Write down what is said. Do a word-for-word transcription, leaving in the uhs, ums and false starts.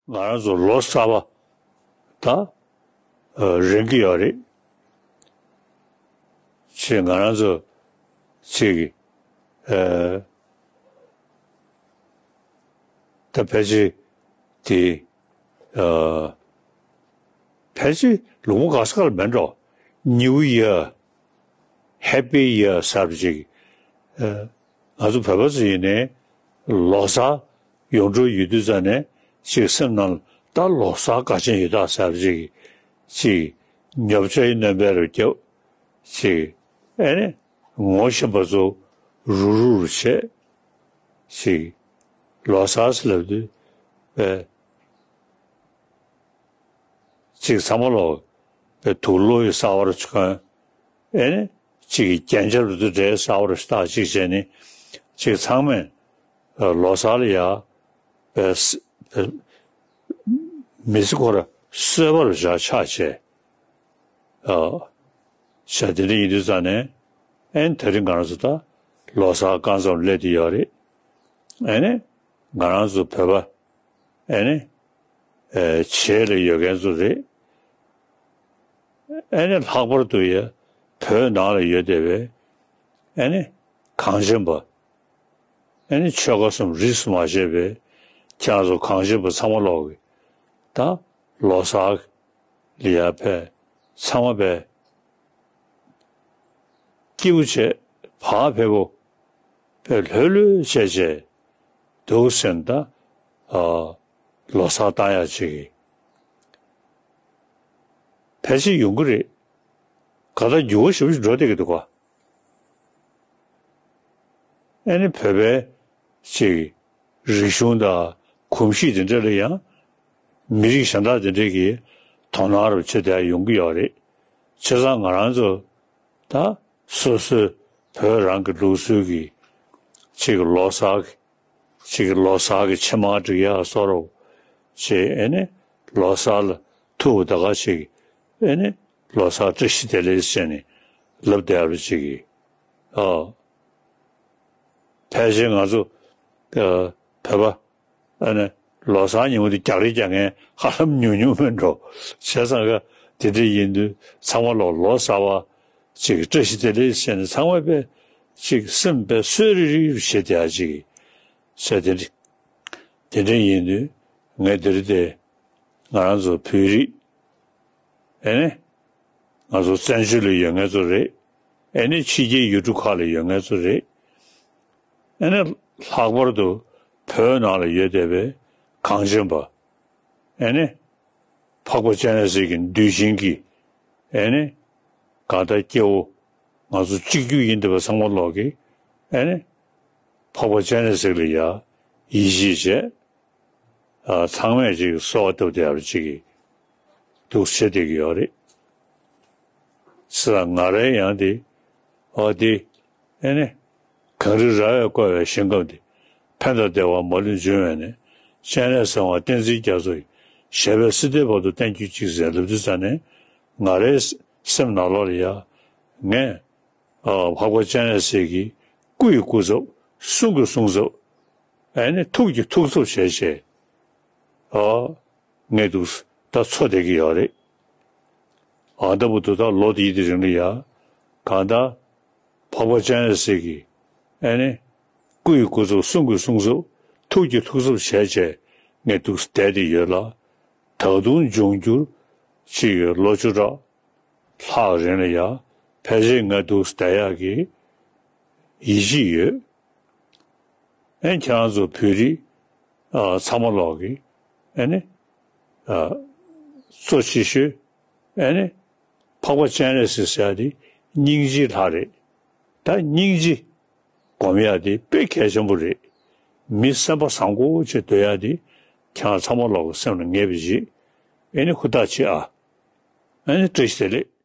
ང་རང་ཚོ་ལོ་གསར་པ་ད་རན་གྱི་ཡོད་རེད། ཅེས་ང་རང་ཚོ་ཅིག་ཨ་ད་ཕལ་ཆེར་དེ་ཨ་ཕལ་ཆེར་ལུང་པ་ག་ས་ག་ལ་མེད་འགྲོ། New Year, Happy Year ཟེར་བ་ཅིག་ཨ་ང་ཚོ་བོད་པ་ཚོ་ཡིན་ནའི་ལོ་གསར་ཡོང་འགྲོ་ཡོད་དུས་ཙ་ནས་ཅིག་སེམས་ནང་ད་ལོ་གསར་དགའ་ཆེན་ཡོད་ད་ཟེར་བ་ཅིག་ཅིག་ཉོབ་ཆ་ཡི་སྣོན་པ་རུ་རྒྱབ་ཅིག་ཨེ་ནི་ངོ་ཤེས་པ་ཚོ་རུག་རུག་རུ་བྱས་ཅིག་ལོ་གསར་ཟེར་ལབ་དུས་ཨེ་ཅིག་ཚང་མ་ལོ་ཨེ་དུག་ལོག་གསར་པ་རུ་ཆུ་ཁང་ཨེ་ནི་ཅིག་རྒྱན་ཆ་རུ་ཚོ་འདྲའི་གསར་པ་རུ་ཞིག་ད་ཅིག་བྱས་ནི་ཅིག་ཚང་མས་ལོ་གསར་ལ་ཡ་ཨེ་མི་ཚེ་ཁོ་ར་གསོད་པ་རུ་བཞག་ཆགས་བྱས། ཨ། བྱས་དེ་འདྲ་ཡིན་དུས་ཙང་ནས་ཨེ་ནི་དེ་རིང་ང་རང་ཚོ་ད་ལོ་གསར་རྐང་ཙམ་སླེབས་བསྡད་ཡོད་རེད། ཨེ་ནི་ང་རང་ཚོ་བོད་པ་ཨེ་ནི་ཨེ་བྱེས་ལ་ཡོད་མཁན་ཚོ་རེད། ཨེ་ནི་ལྷག་པར་དུ་ཡ་བོད་ནང་ལ་ཡོད་བསྡད་པའི་ཨེ་ནི་གངས་ཅན་པ་ཨེ་ནི་ཆོལ་ཁ་གསུམ་རིས་སུ་མ་ཆད་པའི་ཁྱེད་རང་ཚོ་གངས་ཅན་པ་ཚང་མ་ལོག་གི་ད་ལོ་གསར་ལ་ཡར་ཕེབས་ཚང་མ་ཕེབས་སྐྱིད་པོ་བྱས་བག་ཕེབས་པོ་ཕེབས་ལྷོད་ལྷོད་བྱས་བྱས་འདུག་ཟེར་ན་ད་ཨ་ལོ་གསར་བཏང་ཡག་ཅིག་གི་ཕལ་ཆེར་ཡོང་གི་རེད། ག་ད་འགྱུར་བ་ཞེ་པོ་ཞིག་འགྲོ་བསྡད་ཀྱི་འདུག་ག་ཨེ་ནི་བོད་པའི་ཅིག་རིག་གཞུང་དང་གོམས་གཤིས་དེ་འདྲ་ལ་ཡང་མི་རིགས་གཞན་དག་དེ་འདྲས་ཀྱིས་དོ་སྣང་རུ་བྱེད་བསྡད་ཡོང་གི་ཡོད་རེད། བྱས་ཙང་ང་རང་ཚོ་ད་སོ་སོའི་བོད་རང་གི་ལུགས་སྲོལ་གྱི་ཅིག་ལོ་གསར་གྱི་ཅིག་ལོ་གསར་གྱི་ཕྱེ་མར་སྒྲིག་ཡག་བཟོ་རོགས་ཅེས་ཨེ་ནི་ལོ་གསར་ལ་ཐུག་པ་ད་ག་ཅིག་ཨེ་ནི་ལོ་གསར་བཀྲ་ཤིས་བདེ་ལེགས་ཟེར་ནས་ལབ་བསྡད་པ་ཅིག་གིས་ཨ། ཕལ་ཆེར་ང་ཚོ་ཨ་བོད་པ་ཨ་ནི་ལོ་གསར་ཉིན་མོ་དེ་རྒྱག་རེས་རྒྱག་མཁན་ཧ་ལམ་ཉུང་ཉུང་མིན་འགྲོ། བྱས་ཙང་ག་དེ་འདྲ་ཡིན་དུས་ཚང་མ་ལོ་ལོ་གསར་བ་ཅིག་བཀྲ་ཤིས་བདེ་ལེགས་ཟེར་ནས་ཚང་མ་དཔེ་ཅིག་སེམས་དཔེ་གསོས་རི་རི་རུ་བྱེད་བསྡད་ཡག་ཅིག་བྱས་དེ་འདྲ་དེ་འདྲ་ཡིན་དུས་ངས་འདིར་དེ་ང་རང་ཚོ་བོད་རིགས་ཨེ་ནི་ང་ཚོ་བཙན་བྱོལ་ལ་ཡོད་མཁན་ཚོ་རེད། ཨེ་ནི་ཕྱི་རྒྱལ་ཡུལ་གྲུ་ཁག་ལ་ཡོད་མཁན་ཚོ་རེད། ཨེ་ནི་ལྷག་པར་དུ་བོད་ནང་ལ་ཡོད་བསྡད་པའི་གངས་ཅན་པ། ཨེ་ནི་འཕགས་པ་སྤྱན་རས་གཟིགས་ཀྱི་གདུལ་ཞིང་གི་ཨེ་ནི་གང་ལྟར་སྐྱེ་བོ་ང་ཚོ་གཅིག་གྱུར་ཡིན་བསྡད་པ་ཚང་མ་ལོག་གི་ཨེ་ནི་འཕགས་པ་སྤྱན་རས་གཟིགས་ལ་ཡ་ཡིད་ཆེས་བྱས། ཨ་ཚང་མས་ཅིག་གསོལ་བ་བཏབ་བསྡད་ཡག་ཅིག་གི་འདུག་བྱེད་བསྡད་ཀྱི་ཡོད་རེད། ས་ང་རའི་ཡང་དེ་ཨོ་དེ་ཨེ་ནི་གངས་རི་ར་བས་བསྐོར་བའི་ཞིང་ཁམས་འདི། ཕན་དང་བདེ་བ་མ་ལུས་འབྱུང་བའི་གནས། སྤྱན་རས་གཟིགས་དབང་བསྟན་འཛིན་རྒྱ་མཚོ་ཡི། ཞབས་པད་སྲིད་མཐའི་བར་དུ་བརྟན་གྱུར་ཅིག་ཟེར་ལབ་དུས་ཙ་ནས་ང་རའི་སེམས་ནང་ལོགས་ལ་ཡ་ངས་ཨ་འཕགས་པ་སྤྱན་རས་གཟིགས་ཀྱི་སྐུ་ཡི་སྐུ་ཚབ་གསུང་གི་གསུང་ཚབ་ཨེ་ནི་ཐུགས་ཀྱི་ཐུགས་ཚབ་བྱས་བྱས་ཨ་ངས་འདུག་ད་འཚོ་བསྡད་ཀྱི་ཡོད་རེད། ཨ་ད་བུ་དུ་ད་ལོ་དེའི་དེ་རིང་ལ་ཡ་གང་ལྟར་འཕགས་པ་སྤྱན་རས་གཟིགས་ཀྱི་ཨེ་ནི་སྐུ་ཡི་སྐུ་ཚབ་གསུང་གི་གསུང་ཚབ་ཐུགས་ཀྱི་ཐུགས་ཚབ་བྱས་བྱས་ངས་འདུག་བསྡད་དེ་ཡོད་ལ། ད་དུང་འབྱུང་འགྱུར་ཅིག་ལོ་བཅུ་ཕྲག་ལྷག་རིང་ལ་ཡ་ཕལ་ཆེར་ང་འདུག་བསྡད་ཡག་གི་ཡིད་ཆེས་ཡོད། ཨེ་ཁྱེད་རང་ཚོ་བོད་རིགས་ཨ་ཚང་མ་ལོག་གི་ཨེ་ནི་ཨ་གཙོ་ཆེ་ཤོས་ཨེ་ནི་འཕགས་པ་སྤྱན་རས་གཟིགས་ཟེར་ཡག་དེ་སྙིང་རྗེའི་ལྷ་རེད། ད་སྙིང་རྗེ་སྒོམ་ཡག་དེ་དཔེ་གལ་ཆེན་པོ་རེད། མི་སེམས་པ་བཟང་པོ་ཅིག་འདོད་ཡག་དེ་ཁྱེད་རང་ཚང་མ་ལོག་གི་སེམས་ལ་ངེས་པ་ཞིག་ཨེ་ནི་ཧུར་ཐག་བྱེད་ཨ། ཨེ་ནི་བཀྲ་ཤིས་བདེ་ལེགས།